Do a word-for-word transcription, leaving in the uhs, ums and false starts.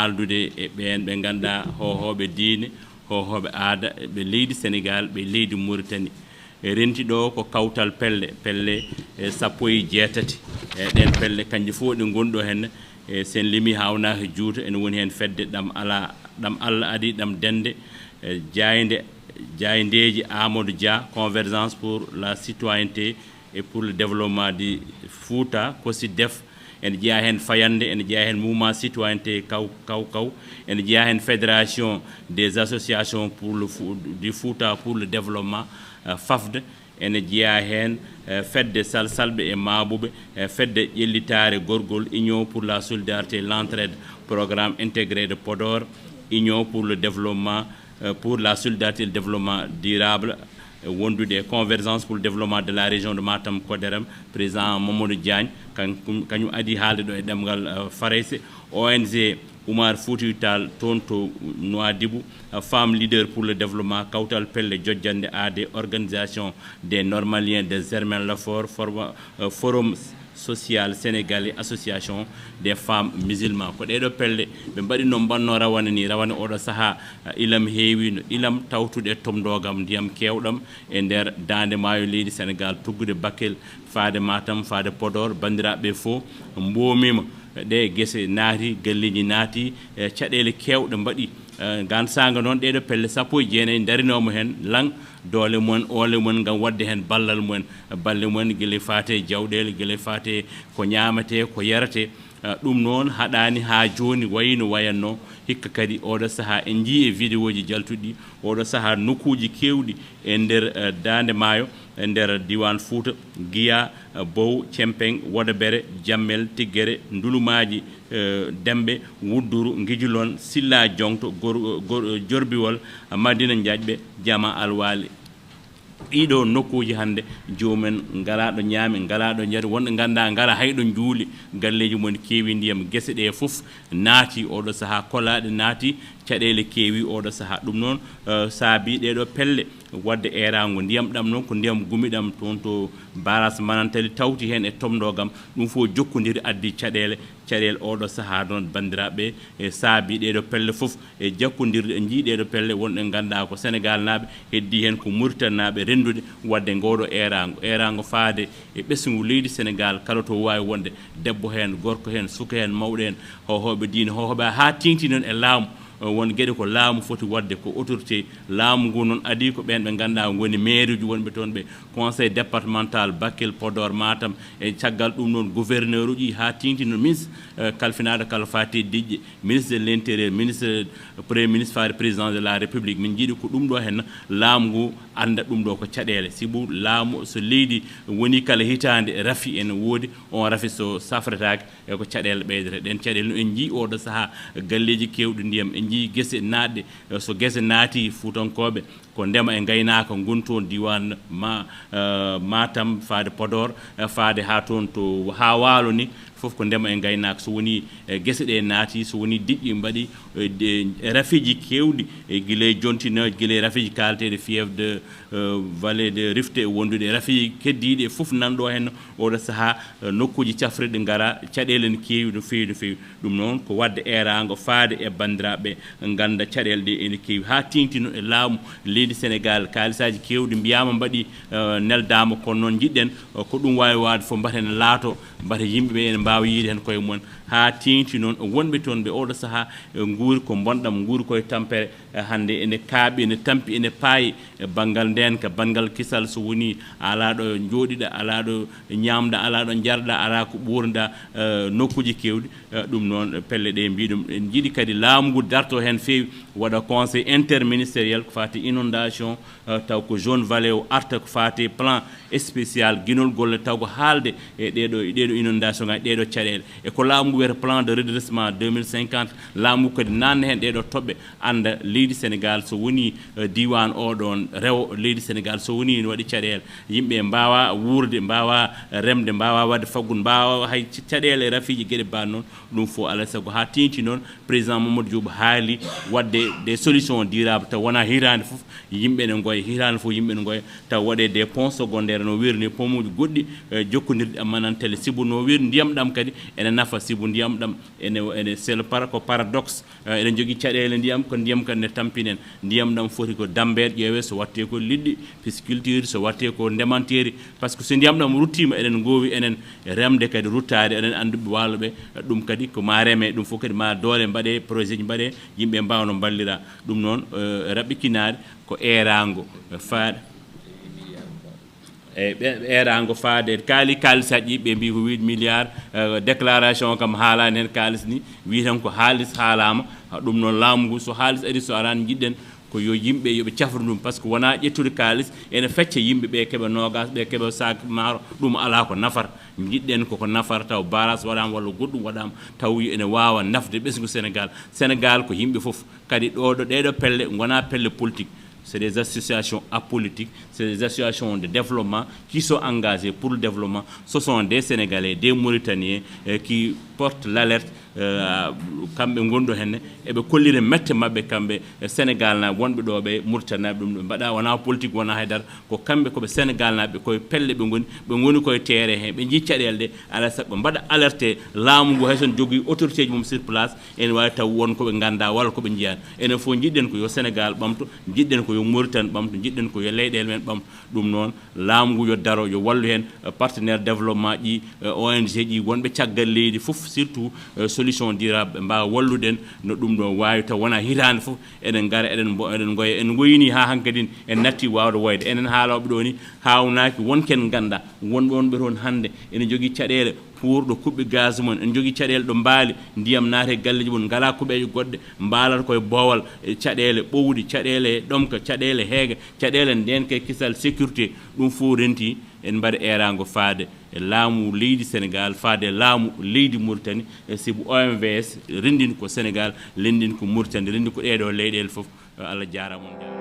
haaldude e ɓeen ɓe ngannduɗaa hoohooɓe diine, hoohooɓe aada, ɓe leydi Senegaal, ɓe leydi Muritani. E renti ɗo ko kawtal pelle, pelle, e sappo e jeetati. E ɗeen pelle, kannje fof ɗe ngoni ɗo heen, e sen limi haawnaaka juuta, ene woni heen fedde ɗam alaa, ɗam Allah adii, ɗam dende, e jaaynde, jaayndeeji Amadou Dia, Convergence pour la citoyenneté et pour le développement du Fouta, COSYDEF, ene jeyaa heen Fayannde, ene jeyaa heen Mouvement Citoyenneté Kaw, Kaw, Kaw, ene jeyaa heen Fédération des associations pour le Fou-, du Fouta pour le développement, euh, FAFD, ene jeyaa heen, euh, Fedde Salsalɓe e Maabuɓe, euh, Fedde Ƴellitaare Gorgol, Union pour la Solidarité et l'Entraide, Programme Intégré de Podor, Union pour le Développement, euh, pour la Solidarité et le Développement Durable, e wondude e Convergence pour le Développement de la Région de Matam Koderam, président Mamadou Diagne, kan-, kañum adii haalde ɗo e ɗemngal, euh, Farayse, O N G Oumar Foutiyou Tall toon to Nouadhibou, euh, Femmes Leaders pour le Développement, Kawtal Pelle Jojjannde A D, Organisation des Normaliens de Germain Lafor, Forma-, euh, Forum Social Sénégalais, Association des Femmes Musulmanes. Ko ɗeeɗo pelle ɓe mbaɗi no mbanno rawane ni, rawane oɗo sahaa, eh, ilam heewino, ilam tawtude e tomdogam ndiyam keewɗam e nder daande maayo leydi Senegaal, tuggude Bakel, faade Matam, faade Podor. Banndiraaɓe fof mboomiima, ɗe gese naati, galleeji naati, eh, caɗeele keewɗe mbaɗi. Eh, gaan saanga noon, ɗeeɗo pelle sappo e jeenayi darinooma heen, lan doole mumen, oole mumen, ngam waɗde heen ballal mumen, balle mumen, gila faate jawɗeele, gila faate ko ñaametee, ko yaretee. Eh, ɗum noon haɗaani haa jooni wayi no wayatnoo. Hikka kadi, oɗo sahaa en njiyii e vidéoji jaltuɗi, oɗo sahaa nokkuuji keewɗi e nder, eh, daande maayo, e nder diiwaan Fuuta, Giya, eh, Bow, Cempeŋ, Wodobere, Jammel, Tiggere, Ndulumaaji, eh, Demɓe, Wudduru, Ngijulon, Silla Joŋto, Gor-, Gor-, Jorbiwol, Madina Njaƴɓe, Jama Alwaali. Ɗiiɗo nokkuuji hannde, joomumen ngalaa ɗo ñaami, ngalaa ɗo njari, wonɓe nganndaa ngalaa hay ɗo njuuli, galleeji mumen keewi ndiyam, gese ɗe fof naati oɗo sahaa, kolaaɗe naati, caɗeele keewi oɗo sahaa. Ɗum noon, eh, saabii ɗeeɗo pelle waɗde eeraango ndiyam ɗam noon, ko ndiyam gumi ɗam toon to baras Manantali tawti heen e tomdogam, ɗum fof jokkondiri addi caɗeele, caɗeele oɗo sahaa noon, banndiraaɓe, e saabii ɗeeɗo pelle fof e jakkondirde, en njiyii ɗeeɗo pelle wonɗe ngannduɗaa ko Senegaalnaaɓe, heddii heen ko Muritaninaaɓe renndude waɗde ngooɗo eeraango, eeraango faade e ɓesngu leydi Senegaal kala to waawi wonde, debbo heen, gorko heen, suka heen, mawɗo heen, hoohooɓe diine, hoohooɓe haa teeŋti noon e laamu, eh, won geɗe ko laamu foti waɗde, ko autorité laamu ngu noon adii ko ɓeen ɓe ngannduɗaa ngoni maire uji wonɓe toon, ɓe conseil départemental Bakel, Podor, Matam, e caggal ɗum noon gouverneur uji haa teeŋti noon ministre, eh, kalfinaaɗo kala faati diƴƴe, ministre de l'intérieur, ministre, premier ministre faade président de la république. Min njiɗi ko ɗum ɗo heen laamu ngu annda ɗum ɗo ko caɗeele. Sibu laamu so leydi woni kala hitaande rafi ene woodi, on rafi so safretaake e ko caɗeele ɓeydata. Ɗeen caɗeele no en njii oɗo sahaa galleeji keewɗi ndiyam, en njii gese naatɗe, so gese naati Fuutankooɓe ko ndema e ngaynaaka ngon toon diiwaan ma, eh, Matam faade Podor, eh, faade haa toon to haa waalo ni, fof ko ndema e ngaynaaka. So woni, eh, gese ɗe naati, so woni diƴƴi mbaɗi, eh, de, e rafiiji keewɗi, e gila e jontinooji, gila e rafiiji kaalateeɗi fièvre de, eh, vallée de Rift e wondude e rafiiji keddiiɗi e fof nan ɗo heen oɗo sahaa, eh, nokkuuji cafrirɗi ngara, caɗeele ne keewi no feewi, no feewi. Ɗum noon ko waɗde eeraango faade e banndiraaɓe ngannda caɗeele ɗe ene keewi. Haa teeŋti noon e laamu leydi Senegaal, kaalisaaji keewɗi mbiyaama mbaɗi, eh, neldaama, kono noon njiɗɗen, eh, ko ɗum waawi waɗde fof mbata ene laato, mbata yimɓe ɓe ene mbaawa yiyde heen koye mumen. Haa teeŋti noon wonɓe toon ɓe oɗo sahaa, eh, nguuri ko bonɗam, nguuri koye tampere, eh, hannde ene kaaɓi, ene tampi, ene paayi, eh, banngal ndeenka, banngal kisal, so woni alaa ɗo njooɗiɗa, alaa ɗo ñaamda, alaa ɗo njarɗa, alaa ko ɓuurda, eh, nokkuuji keewɗi. Eh, ɗum noon, pelle ɗe mbiɗum, en njiɗi kadi laamu ngu darto heen feewi, waɗa conseil interministériel ko faati inondation, eh, taw ko zone vallée o arta ko faati plan spécial ginol golle taw ko haalde e ɗeeɗo, e ɗeeɗo inondation ngaji, ɗeeɗo caɗeele. E ko laamu ngu wiyata plan de redressement deux mille cinquante, laamu ngu kadi naatna heen ɗeeɗo toɓɓe, annda leydi Senegaal so woni, eh, diiwaan o ɗoon rewo leydi Senegaal so woni ene waɗi caɗeele. Yimɓe mbaawa wuurde, mbaawa remde, mbaawa waɗde faggudu, mbaawa hay caɗeele e rafiiji geɗe mbaɗ noon. Ɗum fof alaa e sago haa teeŋti noon, président Mamadou Diop haali waɗde des solutions durables taw wonaa hitaande fof yimɓe ne ngoya, hitaande fof yimɓe ne ngoya, taw waɗee des ponts secondaires no wiiri ni, pomuuji goɗɗi, eh, jokkondirɗi e Manantali, sibu no wiiri ndiyam ɗam Kadi ene nafa, sibu ndiyam ɗam ene, ene c'est le para-, ko paradoxe. Eh, eɗen jogii caɗeele ndiyam, ko ndiyam kadi ne tampinen. Ndiyam ɗam foti ko dambeede, ƴeewee so waɗtee ko liɗɗi, pisciculture, so waɗtee ko ndemanteeri. Par ce que so ndiyam ɗam ruttiima, eɗen ngoowi enen remde kadi ruttaade, eɗen anndi ɓe waalo ɓe, ɗum kadi ko ma reme, ɗum fof kadi ma doole mbaɗee, projet ji mbaɗee, yimɓe mbaawno mballira. Ɗum noon, eh, raɓɓikinaade ko eeraango, eh, faaɗ-, e ɓe, eeraango faade kaali, kaalisaaji ɓe mbii ko huit milliards, eh, déclaration o kam haalaani heen kaalis ni, wii tan ko haalis haalaama. Ha, ɗum noon laamu ngu, so haalis ari, so araani, njiɗɗen ko yo yimɓe yo ɓe cafru ɗum, par ce que wonaa ƴettude kaalis ene fecca yimɓe ɓe keɓa noogaas, ɓe keɓa saak maaro, ɗum alaa ko nafata. Njiɗɗen koko nafata taw barrage waɗaama walla goɗɗum waɗaama taw ene waawa nafde ɓesngu Sénégal. Sénégal ko yimɓe fof. Kadi ɗo, ɗo, ɗee ɗo pelle ngonaa pelle politique. C'est des associations apolitiques, c'est des associations de développement qui sont engagées pour le développement. Ce sont des Sénégalais, des Mauritaniens, euh, qui portent l'alerte. Euh, kamɓe ngonɗo henne, eɓe kollira mette maɓɓe kamɓe, eh, Sénégal na wonɓe ɗo ɓe, Mauritanie na ɗum ɗo mbaɗa, wona politique, wona haydara, ko kamɓe koɓe Sénégal naɓe, koye pelle ɓe ngoni, ɓe ngoni koye terrain he, ɓe jii caɗele ɗe, alaa sago ɓe mbaɗa alerte laamu ngu, hay son jogii autorité ji mum sur place, ene waawi taw won ko ɓe ngannda walla ko ɓe njiyaani. Enen fof njiɗɗen ko yo Sénégal ɓamto, njiɗɗen ko yo Mauritanie ɓamto, njiɗɗen ko yo leyɗeele men ɓamto. Ɗum noon, laamu ngu yo daro, yo wallu heen, eh, partenaire développement ji, eh, O N G ji, wonɓe caggal leydi fof, surtout, eh, solution durable, ɓe mbaawa wallude en no ɗum ɗo waawi, taw wona hitaande fof eɗen ngara, eɗen mbo-, eɗen ngoya, en ngoyini haa hankadin en natti waawde woyde. Enen haalooɓe ɗo ni, haawnaaki, won ken ngannda, won ɗoon ɓe toon hannde ene jogii caɗeele, pour ɗo kuɓɓe gaz mum, ene jogii caɗeele ɗo mbaali ndiyam naata e galleeji mum, ngalaa kuɓeeje goɗɗe, mbaalata koye boowal, e caɗeele ɓowɗi, caɗeele ɗomka, caɗeele heege, caɗeele ndeenka e kisal, sécurité, ɗum fof renti. En mbaɗa eeraango faade e laamu leydi Sénégal, faade e laamu leydi Mauritanie, e sibu O M V S renndin ko Sénégal, renndin ko Mauritanie, renndin ko ɗee ɗo leyɗeele fof. Allah jaaraama, on jaaraama.